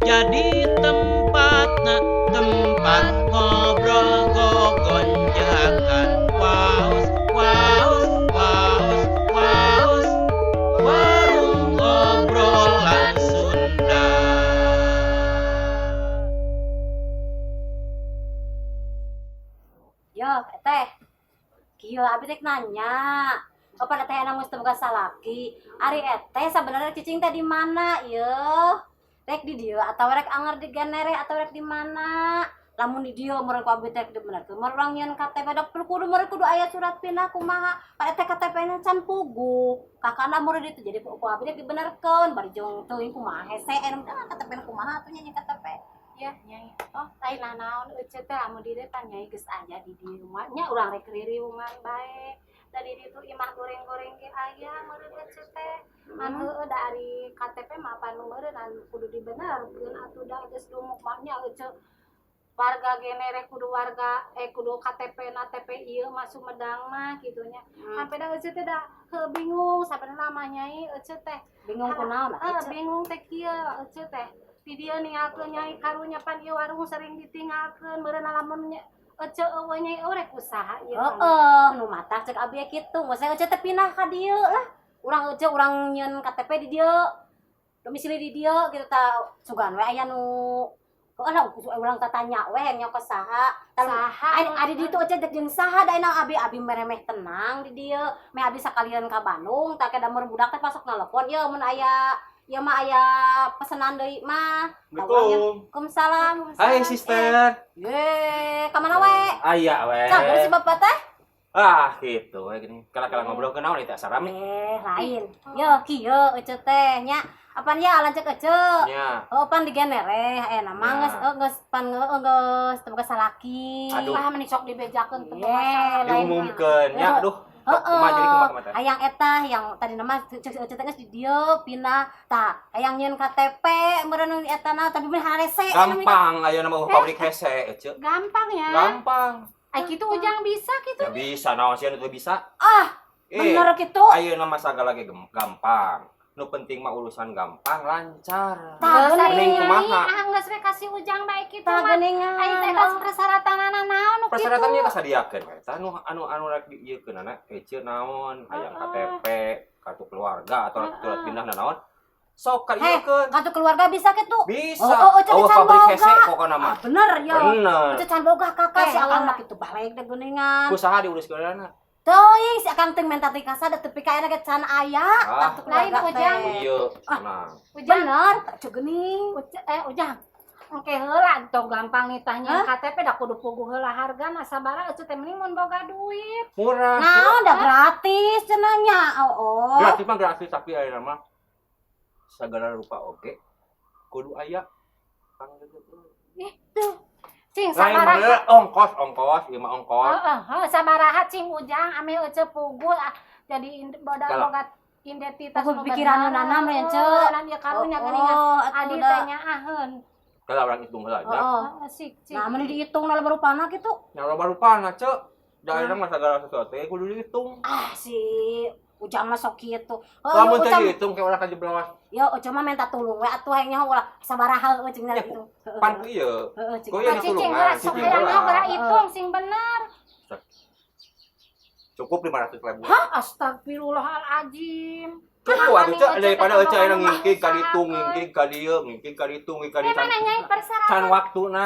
Jadi tempatna tempat ngobrol gogonjakan. Waos waos waos waos, warung obrolan Sunda. Yo, teh. Kieu abi teh nanya. Oh, pada teh anu geus teu boga salaki. Ari eteh sabenerna cicing teh di mana ieu? Rek di dieu atau rek anger di Genere atau rek di mana? Lamun di dieu meureun ku abi teh dibenerkeun. Meureun urang nyieun KTP da kudu meureun kudu aya surat pindah kumaha. Pada teh KTP na can puguh. Kakana meureun ditu jadi ku abi teh dibenerkeun bari jeung teuing kumaha hese KTP na kumaha atuh nya KTP. Ya, Nyai. Oh, lain naon ece teh lamun di dieu tah Nyai geus aya di dieu mah nya urang rek ririungan bae. Da di ditu imah goreng-goreng ge aya meureun ece teh. Ngan heueuh da ari KTP mah pan meureun anu kudu dibenerkeun atuh da geus dumuk mah nya ece warga Genere kudu warga kudu KTP na TP ieu mah Sumedang mah kitu nya. Sampai da ece teh da heuh bingung sabenerna mah Nyai ece teh. Bingung kunaon Ah, ece? Bingung teh kieu ece teh. Di dieu ninggalkeun Nyai karunya pan ieu warung sering ditinggalkeun meureun lamun nya ece eueuh Nyai eueuh rek usaha ieu. Heeh, nu matak cek abi kitu. Geus ece teh pindah ka dieu lah. Urang ece urang nyieun KTP di dieu. Domisili di dieu kitu ta sugan we aya nu heueuh lah urang tatanya we nya ka saha. Saha? Ari ari di ditu ece dek jeung saha da enak abi abi meremeh tenang di dieu. Meh abi sakalian ka Bandung tah ke da budak teh pasok nelpon ieu mun aya ieu mah aya pesenan deui mah. Assalamualaikum. Waalaikumsalam. Hai, sister. Ye, ka mana we? Aya we. Cager si bapak teh? Ah, gitu we gini. Kala-kala ngobrol ke naon itu asa rame. Eh, lain. Yo, kieu ece teh nya. Apan ya lanceuk ece? Nya. Oh, pan di Genere, nama geus oh, geus pan geus teu boga salaki. Aduh. Ah, meni sok dibejakeun teu boga Ye, salaki. lain. Diumumkeun nya, aduh. Heeh. Kumaha jadi kumaha kumaha teh? Hayang eta yang tadi nama cek ece teh geus di dieu pindah tah hayang nyieun KTP meureun eta na tapi mah harese. Gampang aya nama pabrik hese ece. Gampang ya. Gampang. Ai kitu Ujang bisa kitu. Ya bisa naon sih anu teu bisa. Ah, Eh, bener kitu. Ayeuna mah sagala ge gampang. Nu penting mah urusan gampang lancar. Tah, Geus mending ari kumaha? Nyai, ah geus we kasih Ujang bae kitu Tah mah. geuningan. Ai teh eta persyaratanana naon nu kitu? Persyaratannya teh sadiakeun we. Tah nu anu anu rek diieukeun ece naon, hayang KTP, kartu keluarga atau surat pindah naon. Sok ka Heh, ieukeun. Kartu keluarga bisa kitu? Bisa. Oh, ece Oh, can pabrik boga. hese pokona mah. Ah, bener ya. Bener. Ece can boga kakak si Eh, akang heula. mah kitu balik deh geuningan. Ku saha diuruskeunana? Teuing si akang teh menta teh kasada tepi ka ge can aya Ah. kartu keluarga Lain, Ujang. teh. Iya, tenang. Ujang. Bener, cek geuning. Ujang. Engke heula tong gampang nitahnya Hah? KTP da kudu puguh heula hargana sabaraha ece teh mending mun boga duit. Murah. Nah, udah gratis cenah nya. Oh, oh. Gratis mah gratis tapi ayeuna mah segala rupa oge kudu aya. Cing Lain sabaraha? mah ongkos ongkos ieu mah ongkos. Heeh, heuh sabaraha cing Ujang ame ece puguh ah, jadi boga Kalau. Boga identitas Puguh nu pikiranna bener. nana mah ya, Ce. Heeh, ieu karunya geuningan. Oh, atuh Adi da. teh nyaaheun. Kalau orang hitung heula nya. Oh. Heeh, sik cing. Nah, mun dihitung lah rupana kitu. Nya loba rupana, Cek. Da ayeuna mah segala sesuatu ge kudu dihitung. Ah, si Ujang mah sok kitu. Oh, Lamun teu Ujang. dihitung kayak orang kajeblos. Yo, Ujang mah minta tulung we atuh hayang nyaho ulah sabaraha heueuh cing Ya, gitu. Pan ku ieu. Heeh, cing. Ku ieu Cicing nulungan, heula sok cicing hayang heula. nyaho geura hitung sing bener. Cukup 500 ribu. Hah, astagfirullahaladzim. Cukup atuh, Cek, daripada Ece ece ayeuna ngingkig ka ditu, ngingkig ka dieu, ngingkig ka ditu, ngingkig ka dieu. Eh, mana Nyai persyaratan? Can waktuna.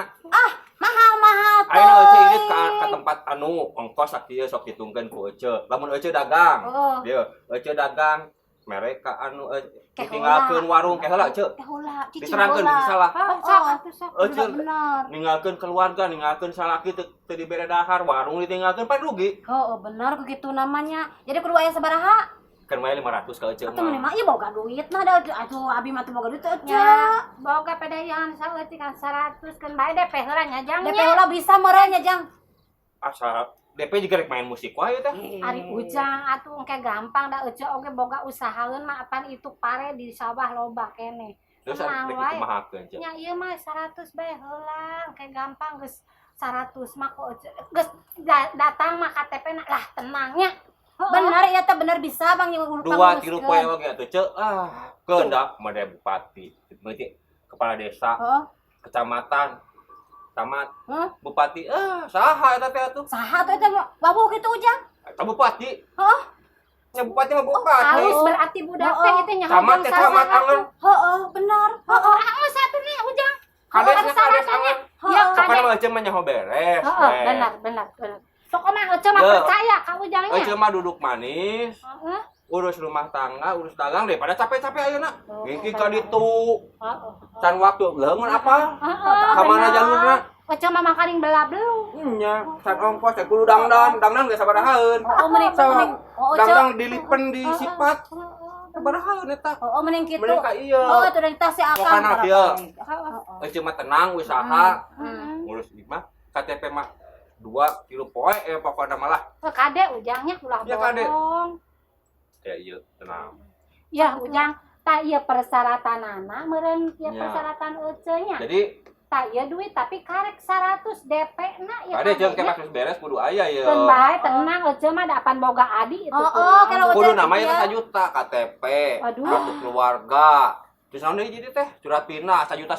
Mahal-mahal Ayeuna ece ini teuing. ka tempat anu ongkos sakieu sok hitungkeun ku ece. Lamun ece dagang, Heeh. dia ece dagang mereka anu Ke ditinggalkeun warung ke heula ece. Teh heula, cicing Diterangkeun heula. bisa salah. Oh, sok Oh. atuh sok. Ece Bener. ninggalkeun keluarga, ninggalkeun salaki teu teu dibere dahar, warung ditinggalkeun pan rugi. Oh, bener begitu namanya. Jadi kudu aya sabaraha? Kan wae 500 ka ece Atuh mah mah. ieu boga duit mah da atuh abi mah teu boga duit ece. Nya, boga pedayan saeutik kan 100 keun bae DP heula nya Jang DP nya. heula bisa meureun nya Jang. Asa DP juga rek main musik wae teh. Ari Ujang atuh engke gampang da ece oge boga usahaeun mah apan itu pare di sawah loba keneh. Terus Tenang rek wae. dikumahakeun cek. Nya ieu mah 100 bae heula, engke gampang geus 100 mah kok ece geus datang mah KTP na lah tenangnya. Bener ya teh bener bisa Bang yang Dua tilu poe oge atuh cek. Ah, keundak mah bupati. Berarti Kepala desa, kecamatan, camat, bupati, saha eta teh atuh? Saha tuh eta wawuh kitu, Ujang? Eta bupati. Heeh. Ya bupati mah bupati. Halus berarti budak teh itu nya. Camat teh camat angen. Heeh, bener. Heeh. Heeh, satu nih, Ujang. Kades nya kades angen. Ya, Pokoknya kades. mah Ece mah nyaho beres. Heeh, we. benar, benar, benar. Pokoknya Ece mah Ya. percaya ka Ujangnya. Ece mah duduk manis, urus rumah tangga, urus dagang daripada capek-capek ayeuna. Oh, Ngiki benar. ka ditu. Heeh. Can waktu leungeun apa? Heeh. Ka mana jalurna? Ece mah makaning bela belu. Nya, can ongkos teh kudu dangdan, dangdan geus sabarahaeun. Oh, mending mending oh, Ceu. Dangdang dilipen di sipat. Sabarahaeun eta. Oh, mending kitu. Mending ka ieu. Oh, itu dari tas si Akang. Pokokna kieu. Heeh. Ece mah tenang usaha, ngurus imah, KTP mah 2 kilo poe pokokna malah. Kade Ujangnya, ulah Ya, kade. bohong. Ya iya, tenang. Ya, Ujang, tak ieu persyaratanana meureun ieu Ya. persyaratan Ece nya. Jadi Tak ieu duit tapi karek 100 DP na ya. kade jeung ke geus beres kudu aya ye. Keun bae, tenang, Ece mah da apan boga adi itu. Oh, kalau Kudu Ece namanya iya. teh 1 juta KTP, Waduh. kartu keluarga. Terus naon deui jadi teh? Surat pindah 1,5 juta.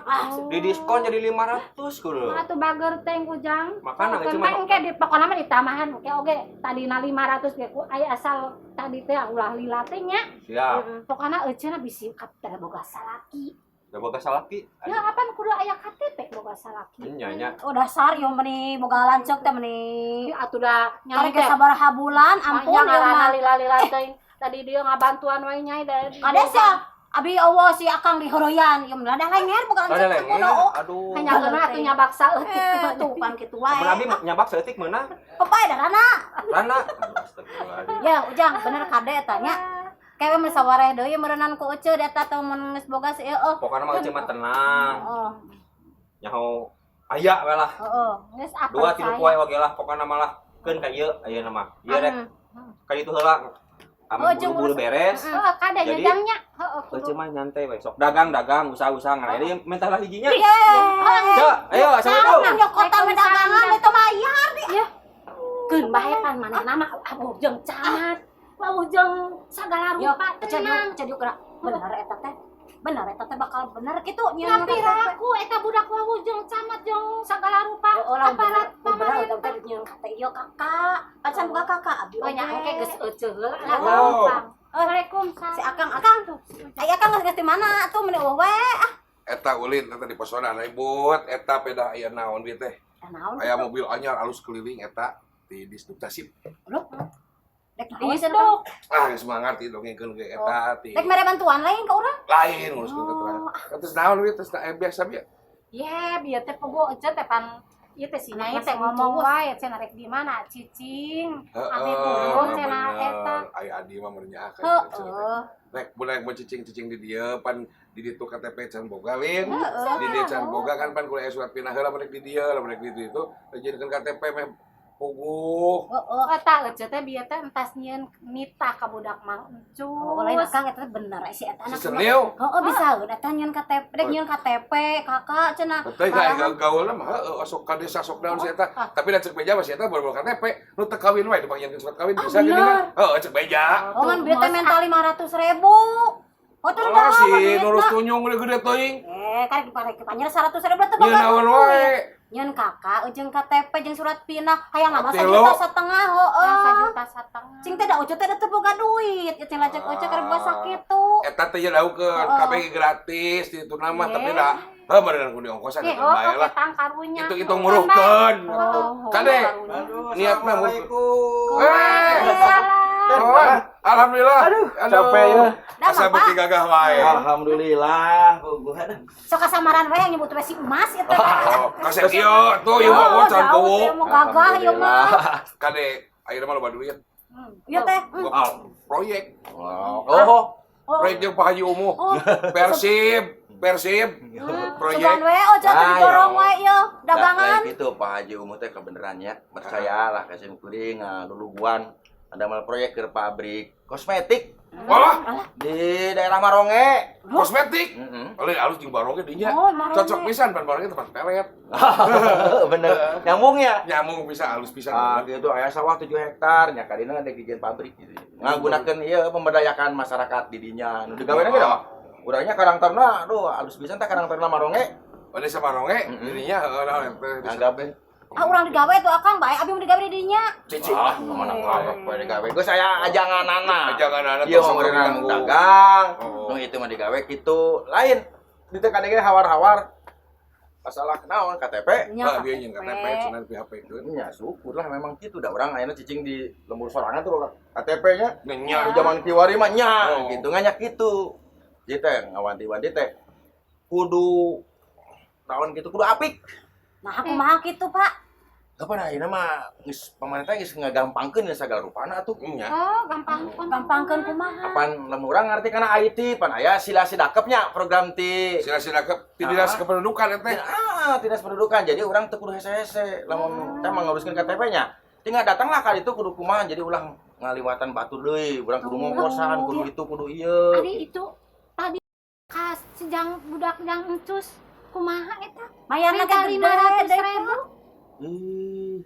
Ah, Di diskon jadi 500 kudu. Atuh bager teh, Ujang. Makana Keun Ece bae mah engke di pokona mah ditambahan oke oge tadina 500 ge ku aya asal tadi teh ulah lila teh nya. Siap. Pokona Ece na bisi kapter boga salaki. Da boga salaki. Ya apan kudu aya KTP boga salaki. Nya nya. Oh, dasar yo meni boga lanceuk teh meni. Ya atuh da nyai Karek teh. sabaraha bulan, ampun Ampun ya mah. lila-lila teh. Tadi dia ngabantuan wae nyai da. Kades ya, abi eueuh si Akang di horoyan, ieu mah dah lenger boga Ada lanceuk teh lenger. kudu. Aduh. Hanya kena atuh nyabak saeutik. Eh, tuh pan kitu wae. Mun abi nyabak saeutik meunang. Pepae da rana. Rana. Aduh, astagfirullahaladzim. Ya, Ujang, bener kade eta nya. Kayak mun sawareh deui meureunnan ku Ece da eta teh mun geus boga si eueuh. Pokoknya mah Ece mah tenang. Heeh. Nyaho aya we lah. Heeh. Geus apa 2-3 poe oge lah pokokna malah keun ka ieu ayeuna mah. Ieu rek ka ditu heula. Amun Oh, jeung buru-buru urus- beres. Heeh, kade Jadi- nyajangnya. Heeh, kudu. Ece mah nyantai we sok dagang-dagang usaha-usaha ngan aya mentah lah hijinya. Yeay. Cek, ayo assalamualaikum. Nah, nyokotan dagangan itu bayar. Keun bae pan manehna mah abuh jeung camat. Wawuh jeung sagala Yo, rupa, Ece diuk, tenang. Ece diuk gerak. Bener eta teh. Bener eta teh bakal bener kitu nyeun Tapi raku eta budak wawuh jeung camat jeung sagala rupa Oh, lah aparat bener pemerintah. eta teh nyeun kata ieu kakak. Pacan boga kakak abi. Oh nya oge. engke geus euceuh heula lah Oh. gampang. Waalaikumsalam. Si Akang, Akang. Ai Akang geus di mana atuh meni eueuh we. Ah, Eta ulin eta di pesona ribut eta peda aya naon bieu teh. Ah, naon Aya kitu? mobil anyar alus keliling eta di Disduk Tasik. Dek naon cenah, Kang? Disduk. Ah geus mah ngarti dongengkeun ge eta ti. Dek mere bantuan lain ke urang. Lain nguruskeun keterangan. Terus naon bieu terus biasa bieu. Ye, bieu teh pogo Ece teh pan ieu teh si Nyai teh Masih ngomong ucus. wae cenah rek di mana cicing. Ame Heeh, turun cenah eta. Aya adi mah meureun ka. Heeh. Rek mulai mau cicing-cicing di dieu pan di ditu KTP can boga lin. Heeh. Di dieu can boga kan pan kudu aya surat pindah heula mun rek di dieu, lamun rek di ditu itu dijadikeun KTP meh puguh. Heeh. Eta Ece teh bieu teh entas nyieun nitah ka budak Mang Encus. Oh, lain Akang eta teh bener si eta Si anak. Senil. Heeh, bisa eta nyieun KTP, dek nyieun KTP kakak cenah. Betul Malahan- gak gaulna mah heueuh osok ka desa sok naon si eta. Tapi da cek beja mah si eta baru KTP. Nu teu kawin wae dipanggilkeun surat kawin bisa bener. gini kan. Heueuh cek beja. Oh, kan bieu teh mental 500.000. Oh, terus Oh si duitna. nurus tunyung gede-gede teuing. Eh, karek karek panjer 100.000 teh Nyeun boga naon duit. wae. Nyeun kakak ujung KTP jeung surat pindah hayang nama Ati sajuta lo. setengah heeh. 1,5 juta. Cing teh da ucu teh da teu boga duit. Ieu cing lacek ucu keur boga sakitu. Eta teh ye daukeun Heeh. kabeh gratis di itu nama tapi da heuh meureun kudu ongkosan Ye, eta oh, bae lah. ketang karunya. Itu-itu nguruhkeun. Oh, Kade karunya. Aduh, Niat mah assalamualaikum. Eh, Salam. oh, alhamdulillah. Aduh, capek ya. Dah, Asa Bapak. beuki gagah wae. Alhamdulillah, puguhan. Sok kasamaran we yang nyebut we si emas eta. Oh, kasep ieu tuh ieu mah can jauh kowo. teh, mau gagah ieu mah. Kade ayeuna mah loba duit. Ieu teh. Gua proyek. Oh, Oh, Proyek jeung Pak Haji Umuh. Oh. Persib, Persib. Proyek. Sugan we ojo teh Ah, diborong iya. we ieu dagangan. Nah, gitu Pak Haji Umuh teh kebenarannya. Percayalah ka sim kuring luluguan ada mal proyek ke pabrik kosmetik Walah, di daerah Maronge. kosmetik. Heeh. Oleh alus jeung baronge dinya. Oh, Maronge. Cocok pisan ban baronge tempat pelet. Bener. Nyambung ya? Nyamung bisa alus pisan. Ah, gitu aya sawah 7 hektar nya kadina ada dijieun pabrik gitu. Ngagunakeun ieu pemberdayakan masyarakat di dinya. Nu digawena ge mah. Urangnya Karang Taruna, aduh alus pisan tah Karang Taruna Maronge. Oh, desa Maronge, dirinya heeh naon teh. Nganggap we. Ah, urang digawe tuh Akang, bae abi mun digawe di dinya. Cicing. Ah, mana karep we digawe. Geus aya ajanganana. Ajanganana Ieu tong mah meureunna ganggu. dagang. Oh. Nu itu mah digawe kitu. Lain di teh kadege hawar-hawar. Masalah naon KTP. Nya Lah dia yang KTP cenah di HP keun. Nya syukur lah memang gitu dah orang ayeuna cicing di lembur sorangan tuh KTP-nya. Nya. Di zaman kiwari mah nya Oh. gitu nganyak gitu. Jadi teh ngawanti-wanti teh kudu naon gitu kudu apik. Nah, aku mah kitu, Pak. Kapan ayeuna mah geus pamarentah geus ngagampangkeun ya sagala rupana atuh. Nya. Oh, gampang. Gampangkeun kumaha? Apan lamun urang ngarti kana IT pan aya sila sidakepnya program ti Sila-sila ke ti dinas kependudukan teh. Ah, dinas pendudukan. Jadi urang teu kudu hese-hese lamun teh mah nguruskeun KTP-nya. Tinggal datanglah kali itu kudu kumaha jadi ulah ngaliwatan batu deui, urang kudu ngongkosan, kudu itu kudu ieu. Ari itu tadi kas sejang budak jang encus kumaha eta? Mayarna Minta teh gede 500 deui, ribu. Pak. Ih,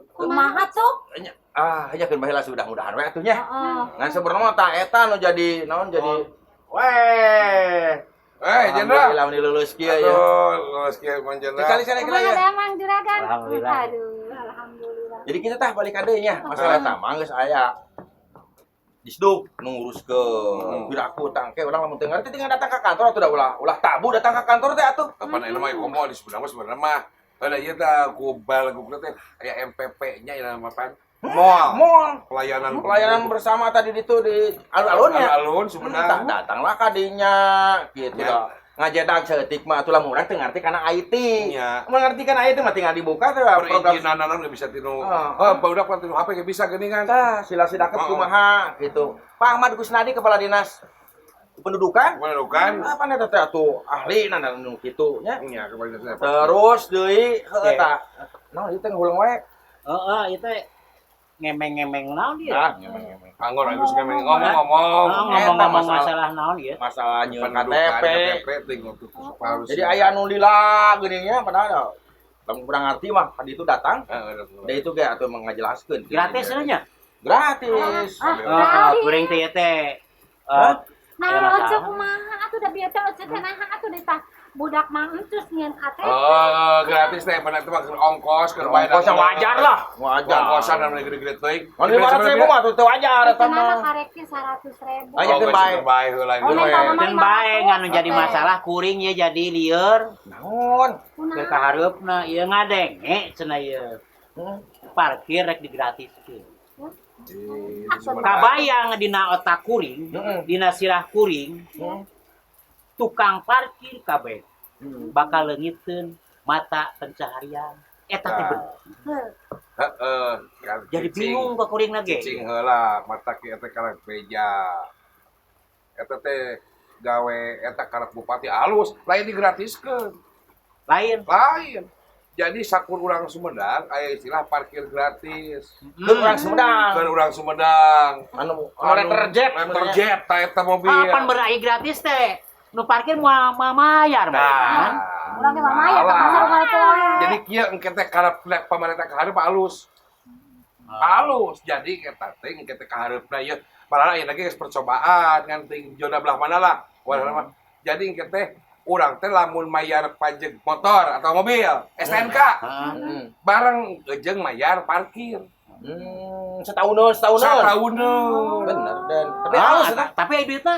Kumaha tuh? nya, ah, nya keun baheula sudah mudahan we atuh nya. Heeh. Ngan sebenarnya mah tah eta nu jadi naon jadi weh. Eh, Jenderal. Alhamdulillah meni lulus kieu ya. Aduh, lulus kieu Mang Jenderal. Sekali saya kira Kumaha ya. da Mang Juragan? Alhamdulillah. Aduh, alhamdulillah. Jadi kita tah balik ka deui nya, masalah eta mah geus aya. Disduk nu nguruskeun. Piraku tangke urang lamun teu ngarti tinggal datang ke kantor atuh da ulah ulah tabu datang ke kantor teh atuh. Kapan ayeuna mah komo di sebenarnya mah sebenarnya mah. Ada ieu tah ku bal ku teh aya MPP-nya ieu nama pan. Mall. Mall. Pelayanan Pelayanan bersama tadi itu di alun-alunnya. Alun-alun Tah sebenarnya. datanglah ka dinya gitu Ya. dah. Ngajedag saeutik mah atuh lamun urang teu ngarti kana IT. Nya. Mun ngarti kana IT mah tinggal dibuka teh program Perizinan naon nggak bisa tinu. Ah. Oh, barudak kan tinu HP nggak bisa geuning kan. Tah, sila sidakep Oh. kumaha gitu. Pak Ahmad Kusnadi kepala dinas pendudukan. Pendudukan. Apa eta teh atuh ahli na nu kitu nya. Nya kepala dinas. Terus deui heueuh tah. Naon ieu teh ngulang wae. Heeh, ieu teh ngemeng-ngemeng naon dia? Ah, ngemeng-ngemeng. Anggur aku suka ngomong-ngomong. Oh, ngomong-ngomong Eta masalah- masalah naon ieu? Masalah nyieun Pendudukan KTP. KTP tinggal tuh harus. Jadi aya anu lila geuning nya padahal da, lamun kurang ngerti mah tadi itu datang, da itu ge atuh emang ngajelaskeun. Gratis nya? Gratis. Heeh, kuring teh ieu teh. Hah? Nah, Aya masalah. ece kumaha atuh da bieu teh ece teh naha atuh di tah budak mah encus nyieun KTP. Oh, gratis teh mana itu mah keur ongkos keur bayar. Ongkosnya wajar lah, wajar. Ongkosan dan gede-gede teuing. Mun 500.000 mah atuh teu wajar Itu eta nama mah. karek teh 100.000. Ah, ya, Oh, keun bae. bae heula Oh, mental mah Keun bae ngan nu jadi masalah kuring ye jadi lieur Naon? keur kahareupna ieu ngadenge cenah ieu. Parkir rek digratiskeun. Kabayang dina otak kuring, dina sirah kuring, tukang parkir kabeh bakal leungiteun mata pencaharian. Eta teh bener. Heeh. Jadi bingung ka kuring lagi. Cicing heula mata ki eta karek beja. Eta teh gawe eta karek bupati alus, lain digratiskeun. Lain. Lain. Jadi sakur urang Sumedang aya istilah parkir gratis. Keur urang Sumedang. Keur urang Sumedang. Anu letter jet, letter jet ta eta mobil. Kapan berai gratis teh? Nu parkir moal mayar Nah, Urang teh mayar ka pasar unggal poe. Jadi kieu engke teh karep pamarentah ka hareup alus. Alus. Jadi eta teh engke teh ka hareupna ieu. Padahal ayeuna ge geus percobaan ngan ting zona belah mana lah. Warna mah. Jadi engke teh urang teh lamun mayar pajak motor atau mobil STNK bareng jeung mayar parkir. Setahunan, setahunan. Satahuneun. Bener dan tapi Ah, halus eta. Tapi aya duitna.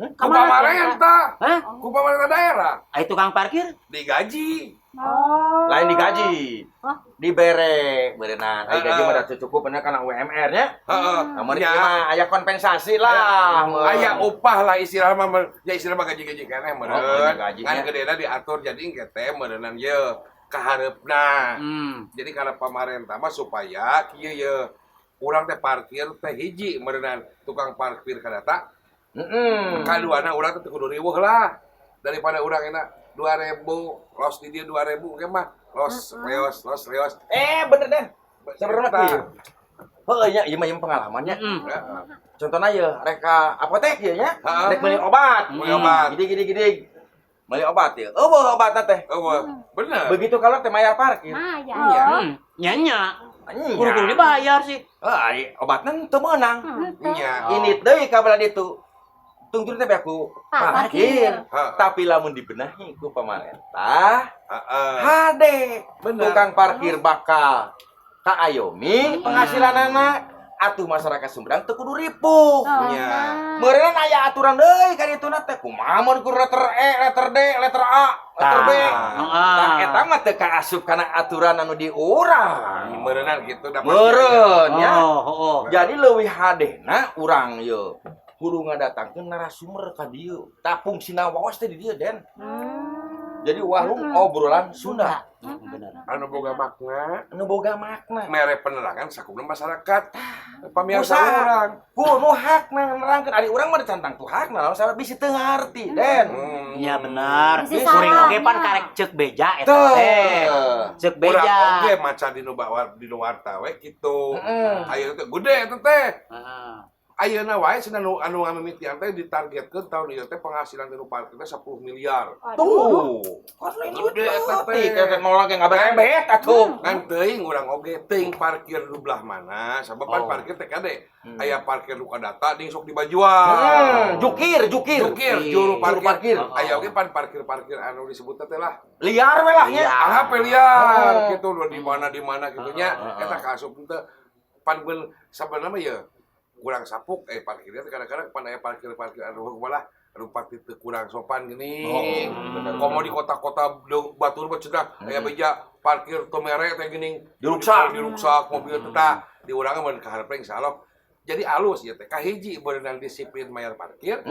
Ku pamarentah. Hah? Ku pamarentah daerah. Aya tukang parkir digaji. Oh. Lain digaji. Dibere berenang. Ai gaji mah da teu cukup bener kana UMR nya. Heeh. Namun Ya. ieu mah aya kompensasi lah. Aya upah lah istilah mah ya istilah mah gaji-gaji keneh meureun. Oh, gajinya. Ngan gedena diatur jadi engke teh meureunnan ye kahareupna. Jadi karena pamarentah mah supaya kieu ye urang teh parkir teh hiji meureunnan tukang parkir kadata. Heeh. Kaduana urang teh kudu riweuh lah. Daripada urang enak 2000 los di dia 2000 ge mah los reos los reos. Bener deh. Sebenarnya kieu. Heuh nya ieu mah ieu pengalamannya. Contohna ye rek ka apotek ieu nya, rek meuli obat. Meuli obat. Gini gini gini. Meuli obat ieu. Eueuh obatna teh. Eueuh. Bener. Begitu kalau teh mayar parkir. Mayar. Iya. Nya nya. Nya. Kudu-kudu dibayar sih. Heuh, ari obatna teu meunang. Nya. Ini deui ka belah ditu. Tungtungna teh beak ku parkir. Tapi lamun dibenahi ku pamarentah, hade. Bener. Tukang parkir bakal kaayomi penghasilanana, atuh masyarakat Sumedang teu kudu ripuh. Nya. Meureun aya aturan deui ka dituna teh, kumaha mun kudu letter E, letter D, letter A, letter B. Tah, eta mah teu kaasup kana aturan anu di urang. Meureunnan gitu da pasti. Meureun nya. Oh. Jadi leuwih hadena urang ye kudu ngadatangkeun narasumber ka dieu. Tah, fungsina wawas teh di dieu, Den. Jadi warung obrolan Sunda. Bener. Anu boga makna, Anu boga makna. Mere penerangan sakumna masyarakat. Pamiarsa Usaha. urang. Ku nu hakna nerangkeun, ari urang mah cantang tuh hakna, sabab bisi teu ngarti, Den. Iya, benar. Bisi Kuring salah, oge pan nya. karek ceuk beja eta Teu. teh. Ceuk Urang beja. oge maca di nu bawa di nu warta we kitu. Ayeuna teh gede eta teh. Heeh. Ayeuna wae cenah nu anu ngamimitian teh ditargetkeun tahun ieu teh penghasilan ti nu parkir teh 10 miliar. Tuh. Kan lain duit Gede eta teh. leutik, eta nolak ge ngabebet atuh. Ngan teuing urang oge teuing parkir di belah mana, sabab pan parkir teh kade aya parkir nu data ding sok dibajual. Jukir, jukir. Jukir, juru Juru parkir. parkir. Aya oge pan parkir-parkir anu disebut teh lah. Liar we lah nya. Ah, liar Oh. gitu loh, di mana di mana gitu nya. Eta kaasup teh pan beun sabenerna mah ye kurang sapuk parkirnya teh kadang-kadang pan aya parkir-parkir anu kumaha anu pati teu kurang sopan gini. Oh, bener. Komo di kota-kota batur mah cenah aya beja parkir teu mere teh geuning. Diruksak. Diruksak mobil teh, tah di urang mah kaharep insyaallah. Jadi alus ieu teh. Kahiji beunang disiplin mayar parkir.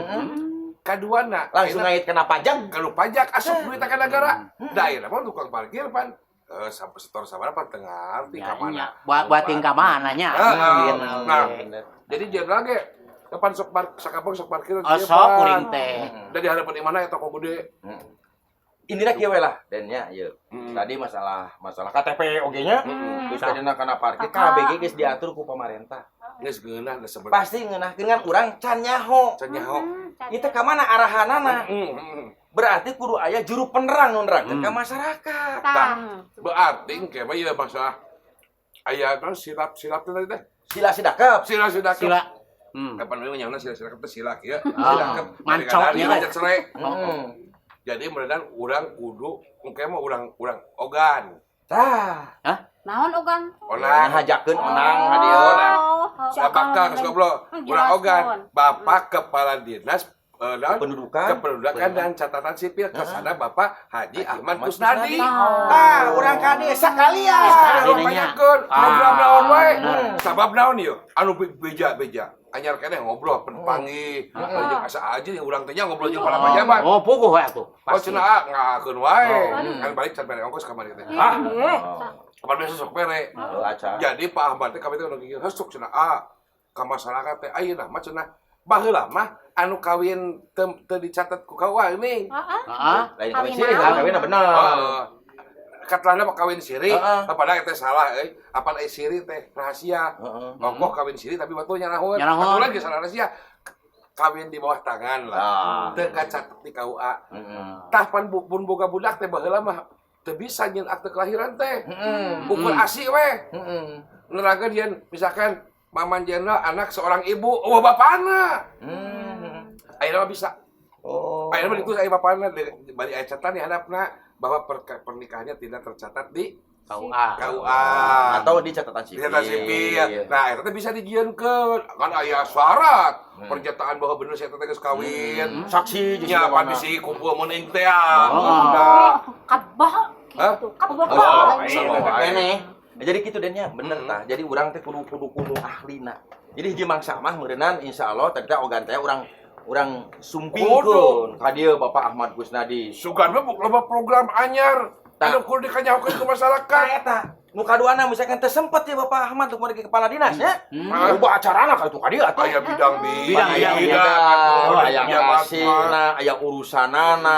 Kaduana Langsung ngait kena pajak. Kalau pajak asup duit ka negara. Da ayeuna mah tukang parkir pan sampai setor sabaraha pan teu ngarti Ya, ka mana. nya. Buat buat tingkah mana nya. Heeh. Nah, Bener. jadi jenderal ge kapan sok sakapeng sok parkir Oh, sok kuring teh. Da di hadapan imahna eta toko gede. Intinya kieu we lah, Den, nya ieu. Tadi masalah masalah KTP oge nya. Terus tadina kana parkir KBG geus diatur ku pamarentah. Geus geunah da sebenarnya. Pasti ngeunahkeun kan urang can nyaho. Can nyaho. Ieu teh ka mana arahanana? Berarti kudu aya juru penerang nu nerangkeun ka masyarakat. Tah, berarti engke mah ieu masalah aya naon silap-silap teh tadi teh. Sila sidakep. Sila sidakep. Sila. Kapan we nyauna sila sidakep teh sila kieu. Ah, Sidakep. mancok Dari nya. ngajak cerai. Jadi meureunan urang kudu engke mah urang urang ogan. Tah. Naon ogan? Onang. Ngajakeun onang ka dieu. Oh, Bapak geus goblok. Urang ogan. Bapak Kepala Dinas naon? Kependudukan. Kependudukan dan Catatan Sipil kesana Bapak Haji Ahmad Kusnadi. Tah, urang ka dieu sakalian. Sekarang Nanya. tanyakeun program naon wae. Bener. Sabab naon ieu? Anu beja-beja. Anyar keneh ngobrol panggih. Jeung asa aja yang urang teh nya ngobrol jeung para pejabat. Oh, puguh we atuh. Oh cenah ah, ngaakeun wae. Kan balik can mere ongkos kamari teh. Hah? Kamari biasa sok mere. Oh, aca. Jadi Pak Ahmad teh kami teh udah gigih hesuk cenah ah ka masyarakat teh ayeuna mah cenah baheula mah anu kawin teu teu dicatat ku KUA ini. Heeh. Lain kawin siri, lain kawinna bener. Heeh. Katelahna mah kawin siri, Heeh. padahal eta salah euy. Apan euy siri teh rahasia. Heeh. Ongkoh kawin siri tapi batu nyarahun. Nyarahun. Atuh lagi salah rahasia. Kawin di bawah tangan lah. Ah. Teu kacatet di KUA. Heeh. Tah pan pun boga budak teh baheula mah teu bisa nyeun akte kelahiran teh. Heeh. Ukur asi we. Heeh. Nerangkeun yen misalkan Maman Jenderal anak seorang ibu, oh bapana. Ayeuna mah bisa. Oh. Ayeuna mah ditulis aya bapana bari aya catatan di handapna bahwa pernikahannya tidak tercatat di KUA. KUA. Atau di catatan Di sipil. catatan sipil. Nah, eta teh bisa dijieunkeun. Kan aya syarat pernyataan bahwa bener saya teh geus kawin. Saksi jeung Nya segala pan mana. bisi kumpul mun ing teh ah. Oh. Kabah Hah? gitu. Kabah. Oh, Sama iya. keneh. Nah, jadi gitu Den nya, bener tah. Jadi urang teh kudu kudu kudu ahlina. Jadi hiji mangsa mah meureunnan insyaallah tadi teh ogan teh urang urang sumpingkeun ka dieu Bapak Ahmad Kusnadi. Sugan mah loba program anyar. Tah. Anu kudu dikanyahokeun ke masyarakat. Tah eta. Nu kaduana misalkan teu sempet ya Bapak Ahmad untuk mergi kepala dinas nya. Hmm. Loba acarana ka itu ka dieu atuh. Aya bidang Bidang, bidang, aya Bidang, aya pejabat mah. kasihna, aya urusanana.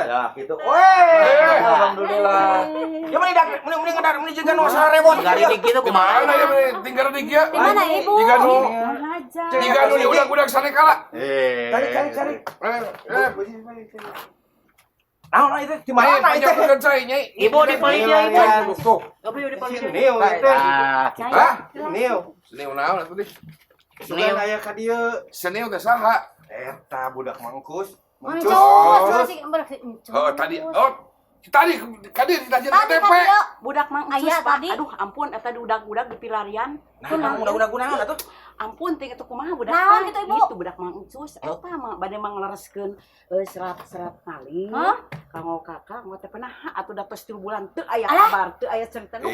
Ya gitu. Weh, alhamdulillah. Ya meni dak meni meni ngedar meni jeung nu sarewot. Tinggal di kitu Di mana kumaha? ya meni? Tinggal di kieu. Di mana ibu? Jika nu Aja. jika nu diudag-udag sanekala. Cari cari cari. Eh, Naon itu di mana itu? panjangkeun cai nyai. Ibu di paling dia ibu. Tuh. Ibu di paling dia. Neo itu. Ah, Hah? Neo. Seneu naon atuh dih? Sugan aya ka dieu. Seneu teh saha? Eta budak mangkus. Mencus. Mencus. Oh, tadi tadi kadi ditanya KTP. Budak mang Aya tadi. Aduh, ampun eta budak-budak di pilarian. Nah, udah kunaon atuh? Ampun teh itu kumaha budak. Naon kitu Ibu? Itu budak mang Encus eta mah bade manglereskeun serat-serat maling. Kanggo kakak nggo teh pernah atuh da tos 3 bulan teu aya kabar, teu aya cerita. Nu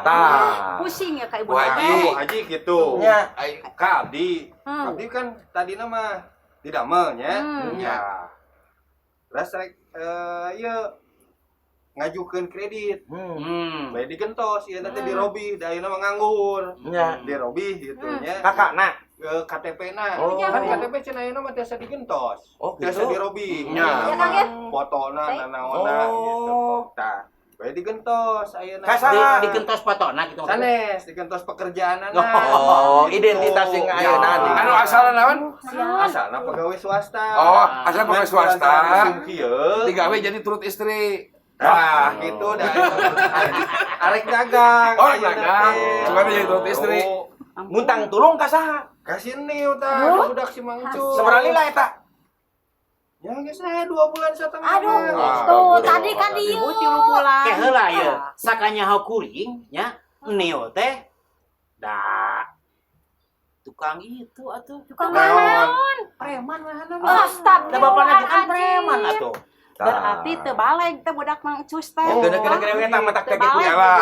Tah. Pusing ya ka Ibu. Bu Haji, Bu Haji kitu. Nya. Ka abdi. Abdi kan tadina mah didamel nya. Nya. Terus rek ieu ngajukeun kredit. Bae digentos ieu teh dirobih, da ayeuna mah nganggur. Nya. Dirobih gitu nya. Kakakna KTP-na. Oh. Kan KTP cenah ayeuna mah tiasa digentos. Oh, tiasa gitu. dirobih. Nya. Ya Kang ya. Fotona nanaonna gitu. Tah, bae digentos ayeuna. Kasaha? Digentos fotona gitu. Sanes, digentos pekerjaanana. Oh, identitas yang ayeuna. Anu asalna naon? Asalna pegawai swasta. Oh, asal pegawai swasta. Digawe jadi turut istri. Nah, gitu dah. Arek dagang. Oh, arek dagang. Cuma jadi turut istri. Muntang tulung ka saha? Ka sini tah, budak si Mang Cus. Sabaraha lila eta? Ya geus saya 2 bulan setengah. Aduh, tuh tadi kan dieu. Ibu 3 bulan. Teh heula ieu. Sakanyaho kuring nya neo teh da tukang itu atuh. Tukang naon? Preman mah. Astagfirullah. Da bapana kan preman atuh. Berarti teu baleg teh budak Mang Encus teh. Gede-gede eta mah tak teh kitu. Kela.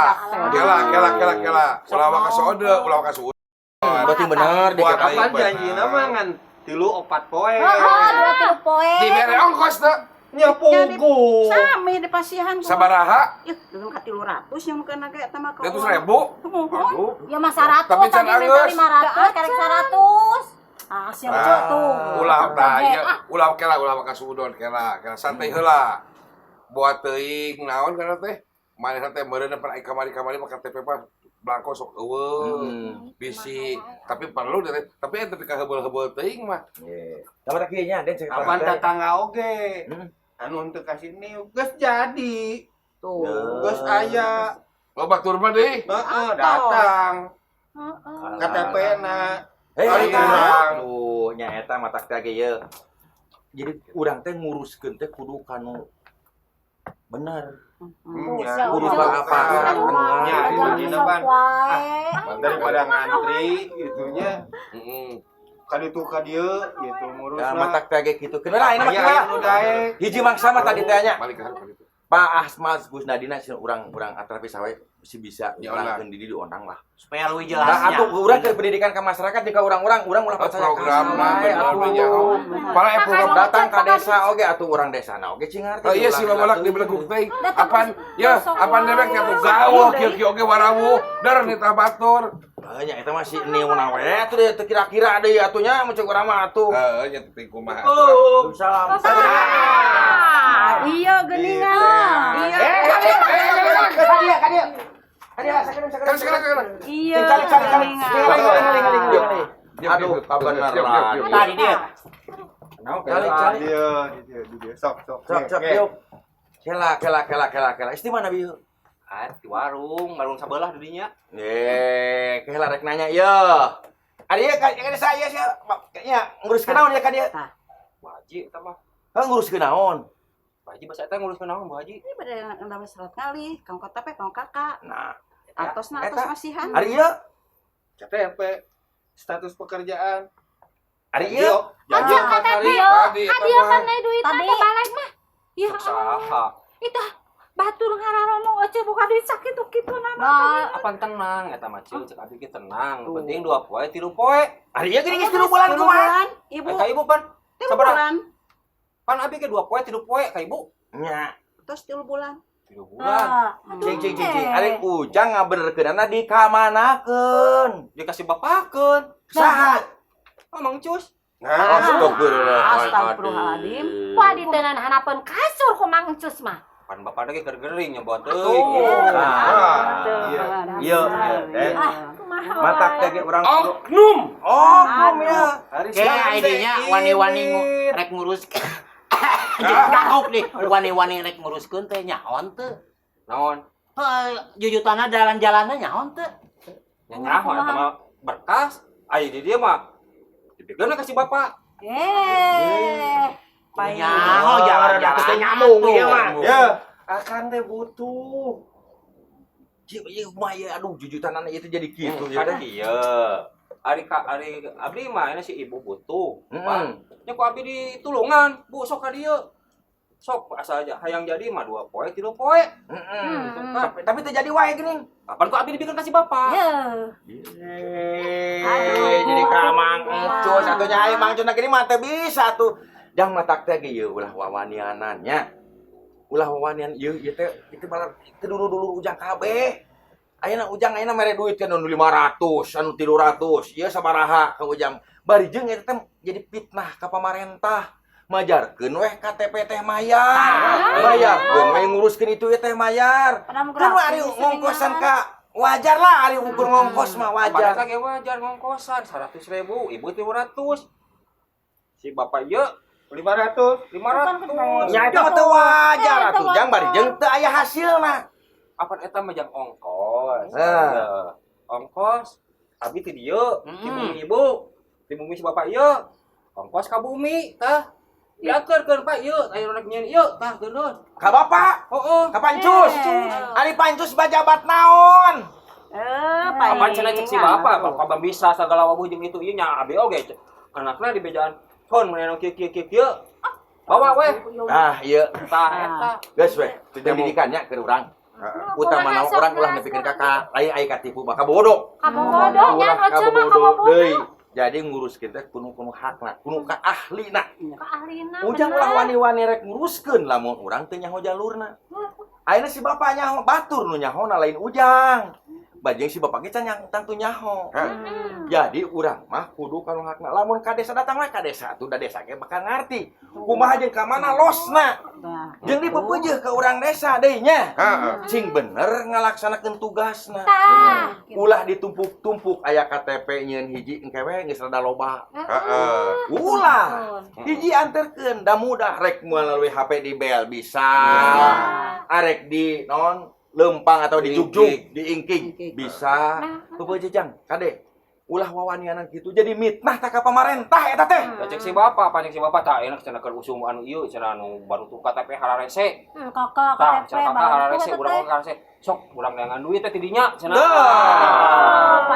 Kela kela kela kela. Ulah waka soode, ulah waka suud. Berarti bener di kapan janjina mah ngan 3-4 poe. Heeh, 2-3 poe. Dibere ongkos teh. Nya pugu. Sami di pasihan. Sabaraha? Ih, dengan ka 300 yang meukeun ge eta mah. 300.000. Aduh. Ya mah 100 tapi tadi minta 500, karek 100. Ah, siap tuh. Ulah tah ieu, ulah kela ulah ka suudon kela, kela santai heula. Buat teuing naon kana teh? Manehna teh meureun pan kamari-kamari mah KTP mah blanko sok eueuh. Bisi, tapi perlu deh, tapi eta teh heubeul-heubeul teuing mah. Ye. Tah kieu nya den cek. Apan tetangga oge. Anu henteu ka sini geus jadi. Tuh. Geus aya. Loba batur mah deui. Heeh, datang. Heeh. KTP-na. Hei, aduh, nya eta matak teh ge ieu. Jadi urang teh nguruskeun teh kudu kanu bener. Nya, kudu apa? Nya, dina pan. Daripada ngantri gitunya. Heeh. Ka ditu ka dieu gitu ngurusna. Ya matak teh ge kitu. Keun lah ayeuna mah hiji mangsa mah tadi teh nya. Balik ka ditu. Pak Asma Gusnadina urang-urang atrapi sawe si bisa urangkeun di diondang lah. Supaya leuwih jelas nya. Nah, atuh urang keur pendidikan ka masyarakat jika urang-urang urang ulah percaya program mah bener para program datang ka desa oge atuh urang desana oge cing ngarti. Oh iya si babalak di beleguk teh. Apan ya apan dewek teh atuh gawuh kieu-kieu oge warawuh dar nitah batur. Heuh nya eta mah si niuna we atuh teu kira-kira deui atuh nya mun cek urang mah atuh. Heuh nya teh kumaha. Salam. Iya geuningan. Iya. Ka dieu. Ka dieu sakeun sakeun. Iya. Calik. Aduh, kabeneran. Tadi dia. Calik. Dia. Sok. Sok yuk. Kela. Isti mana bieu? Ah, di warung, warung sabelah di dinya. Eh, kela rek nanya ieu. Ari ieu ka desa ieu sia nya nguruskeun naon ieu ka dieu? Bu Haji eta mah. Heuh nguruskeun naon? Bu Haji basa eta nguruskeun naon Bu Haji? Ini bade nambah surat ngalih, kang KTP, kang kakak. Nah, atosna atos masihan. Ari ieu KTP status pekerjaan. Ari ieu aja KTP. Ka dieu kan duitna teh balik mah. Ya saha? Itu batur ngararomo eueuh buka duit sakitu-kitu nama. Apan tenang eta mah cil cek abdi ge tenang. Penting 2 poe 3 poe. Ari ieu geuning geus 3 bulan kumaha? Ibu. Ka ibu pan. Sabaraha? Pan abi ge 2 poe 3 poe ka ibu. Nya. Tos 3 bulan. 3 bulan. Cing. Ari ujang ngabenerkeunana di kamanakeun? Dikasih bapakeun. Saha? Oh, Mang Cus. Astagfirullahaladzim. Wah ditenan hanapeun kasur ku Mang Cus mah. Pan bapak lagi keur-gering nyoba teuing. Iya. Iya, matak teh ge urang oknum. Oknum ya. Kayak ID-nya wani-wani rek ngurus. Takut nih, wani-wani rek nguruskeun teh nyaon teu. Naon? Heuh, jujutana jalan-jalanna nyaon teu. Nya nyaho eta mah berkas. Aya di dieu mah Dipikeun ka si bapak. Nyaho jangan nyambung ieu mah. Ya, akang teh butuh. Ieu mah ieu aduh jujutanana ieu teh jadi kitu ya Kan teh. kieu. Ari ka ari abdi mah aya si ibu butuh. Pak, nya ku abdi ditulungan, Bu sok ka dieu. Sok asal aja hayang jadi mah 2 poe 3 poe. Gitu kan. Tapi teu jadi wae geuning. Kapan ku abdi dibikeun ka si bapak? Aduh, jadi ka Mang Encus atuh nya aya Mang Encus gini mah teu bisa atuh. Jang matak teh ge ieu ulah wawanianan nya. Ulah wawanian ieu ieu teh itu malah teu dulur-dulur Ujang kabeh. Ayeuna Ujang ayeuna mere duit kan anu 500, anu 300, ieu sabaraha ka Ujang. Bari jeung eta teh jadi fitnah ka pamarentah. Majarkeun weh KTP teh mayar. Bayarkeun we nguruskeun itu teh mayar. Kan ari ngongkosan ka wajar lah ari ukur ngongkos mah wajar. Padahal ge wajar ngongkosan 100.000, ibu 300. Si bapak ieu 500. 500. Nya eta mah teu wajar atuh Jang bari jeung teu aya hasilna. Apan eta mah jang ongkos. Nah. Ongkos abdi ti dieu, ti bumi ibu, ti bumi si bapak ieu. Ongkos ka bumi tah. Diakeurkeun Pak ieu, aya rek nyieun ieu tah geuneuh. Ka bapak, Heeh. ka Pancus. Ari Pancus bajabat naon? Apan cenah cek si bapak, bapak bang bisa sagala wabuh jeung itu ieu nya abdi oge. Anakna di bejaan hon mun anu kieu kieu kieu kieu. Bawa weh. Ah, ieu. Tah eta. Geus weh, pendidikannya keur urang. Utamana urang ulah nepikeun ka lain aya katipu mah kabodo. Kabodo nya Ulah Ece mah kabodo kabodo. deui. Jadi nguruskeun teh kudu hakna, kudu ka ahlina. Ka ahlina. Ujang ulah wani-wani rek nguruskeun lamun urang teu nyaho jalurna. Ayeuna si bapak nyaho batur nu nyahona lain Ujang. Bajeng si bapak ge can tangtu nyaho. Jadi urang mah kudu kanu hakna. Lamun ka desa datang we ka desa atuh da desa ge bakal ngarti. Kumaha jeung ka mana losna. Jeung dipepeujeuh ka urang desa deui nya. Cing bener ngalaksanakeun tugasna. Ulah ditumpuk-tumpuk aya KTP nyieun hiji engke we geus rada loba. Ulah hiji anterkeun da mudah rek melalui HP di bel bisa. Arek di non lempang atau di jugjug, di ingking bisa. Pepeujeuh Jang, kade. Ulah wawanianan kitu jadi mitnah tah ka pamarentah eta teh. Cek si bapak, pancek si bapak tak enak cenah keur usum anu ieu cenah anu baru tuh KTP hararese. Kakak Tah, KTP cenah kakak hararese baru urang oge hararese. Sok urang neangan duit teh ti dinya cenah.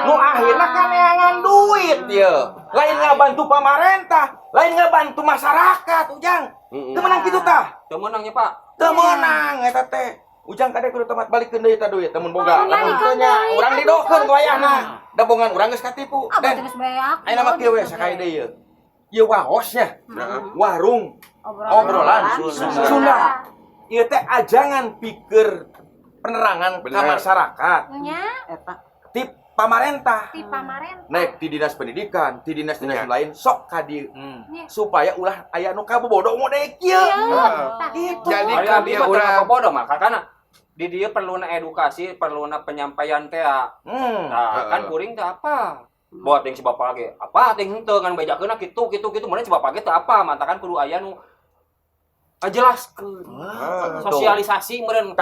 Nu akhirna kan neangan duit ieu. Lain ngabantu pamarentah, lain ngabantu masyarakat, Ujang. Teu meunang kitu tah. Teu meunang nya, Pak. Teu meunang eta teh. Ujang kade kudu tempat balikeun deui eta duit teu mun boga. Lamun teu nya urang didokeun ku ayahna. Da bongan urang geus katipu. Den. Ayeuna mah kieu we sakali deui ieu. Ieu waosnya. Warung obrolan Sunda. Ieu teh ajangan pikir penerangan ka masyarakat. Nya. Ti pamarentah. Ti pamarentah. Naik di dinas pendidikan, di dinas-dinas lain sok ka dieu. Supaya ulah aya nu kabobodo mode kieu. Gitu. Jadi ka dieu urang kabobodo mah kakana di dieu perluna edukasi, perluna penyampaian teh. Nah, kan kuring teh apa? Buat yang si bapak lagi, apa ting henteu ngan bejakeunna kitu kitu kitu mun si bapak ge teu apa, mantakan kudu aya nu ajelaskeun. Sosialisasi meureun.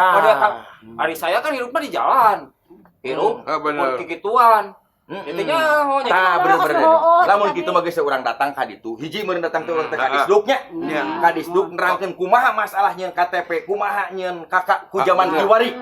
Ari saya kan hirupna di jalan. Hirup bener. Kikituan. Intinya oh tah bener-bener. Lamun kitu mah geus urang datang ka ditu. Hiji meureun datang teh urang teh ka Disduknya. Ka Disduk nerangkeun kumaha masalah nyieun KTP, kumaha nyieun kakak ku jaman kiwari.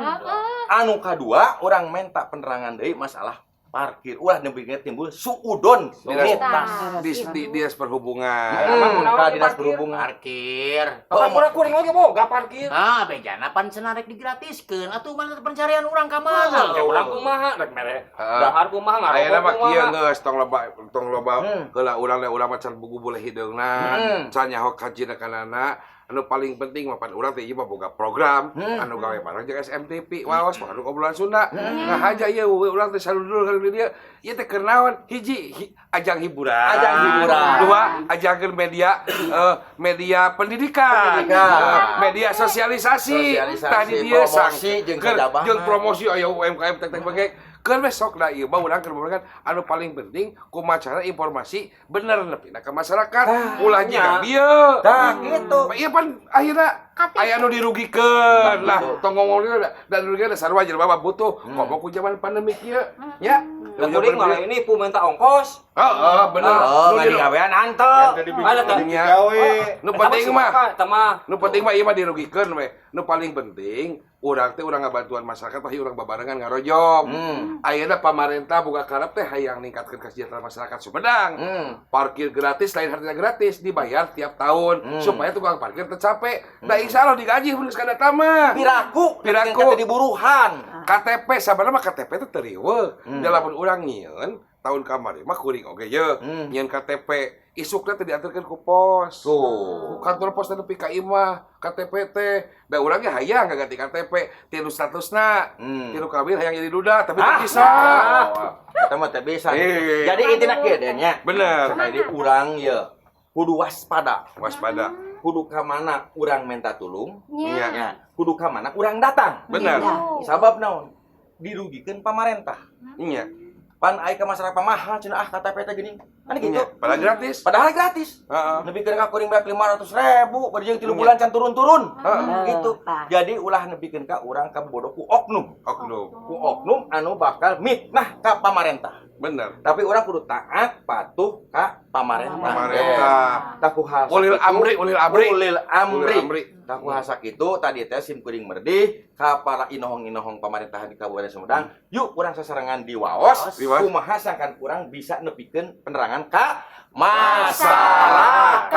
Anu kadua urang menta penerangan deui masalah parkir. Ulah nepi timbul suudon mitas di dinas perhubungan. Ka dinas perhubungan parkir. Kapan urang kuring oge boga parkir. Ah, bejana pan cenah rek digratiskeun atuh mana pencarian urang ka mana? Urang kumaha rek mere. Dahar kumaha ngarokok. Ayeuna mah kieu geus tong loba heula urang da urang mah can bugu boleh hideungna, can nyaho kajina kanana. Anu paling penting mah pan urang teh ieu mah boga program anu gawe bareng jeung SMTV waos warung obrolan Sunda. Ngahaja ieu urang teh sadulur ka dieu. Ieu teh keur naon? Hiji ajang hiburan. Ajang hiburan. Dua ajakeun media media pendidikan. Media sosialisasi. Tadi dieu promosi jeung jeung promosi aya UMKM teh teh bege. Keur besok da ieu mah urang keur kan anu paling penting kumaha cara informasi bener nepi ka masyarakat ulah jiga bieu. Tah kitu. Ieu pan akhirna Aya nu dirugikeun lah, tong ngomong da dirugikeun sarua jelema mah butuh. Komo ku zaman pandemi kieu, nya. Lah kuring malah ini pu minta ongkos. Heeh, bener. Oh, nggak digawean antep. Ada teh. Gawe. Nu penting mah, Eta mah. nu penting mah ieu mah dirugikeun we. Nu paling penting urang teh urang ngabantuan masyarakat pasti urang babarengan ngarojong. Ayeuna pamarentah boga karep teh hayang ningkatkeun kesejahteraan masyarakat Sumedang. Parkir gratis lain harga gratis dibayar tiap tahun supaya tukang parkir teu capek. Da insyaallah digaji mun geus kada mah. Piraku, Piraku. kata diburuhan. KTP sabarna mah KTP teh teu riweuh. Da lamun urang nyieun tahun kamari mah kuring oge ye nyieun KTP isukna teh diantarkeun ku pos. Tuh. Ku kantor pos teh nepi ka imah KTP teh. Da urang ge hayang ngaganti KTP tilu statusna. Tilu kawin hayang jadi duda tapi teu bisa. Eta mah teu bisa. Eh. Jadi intina kieu deh nya. Bener. Jadi urang ye kudu waspada. Waspada. Kudu ka mana urang minta tulung, Nya. nya. Kudu ka mana urang datang. Bener. Sabab naon? Dirugikeun pamarentah. Nya. Pan ai ka masyarakat mahal cenah ah KTP teh geuning. Kan gitu. Nya. Padahal gratis. Padahal gratis. Heeh. Nepikeun ka kuring beak 500.000, bari jeung 3 bulan can turun-turun. Gitu. Jadi ulah nepikeun ka urang ka bodoh ku oknum. Oknum. Ku oknum anu bakal mitnah ka pamarentah. Bener. Tapi urang kudu taat patuh ka pamarentah. Pamarentah. Tah ku hal Ulil sakitu- amri, ulil amri. Ulil amri. Ulil amri. Tah ku hal sakitu tadi teh sim kuring merdih ka para inohong-inohong pamarentahan di Kabupaten Sumedang, yuk urang sasarengan diwaos, Diwaos. kumaha sangkan urang bisa nepikeun penerangan ka masyarakat.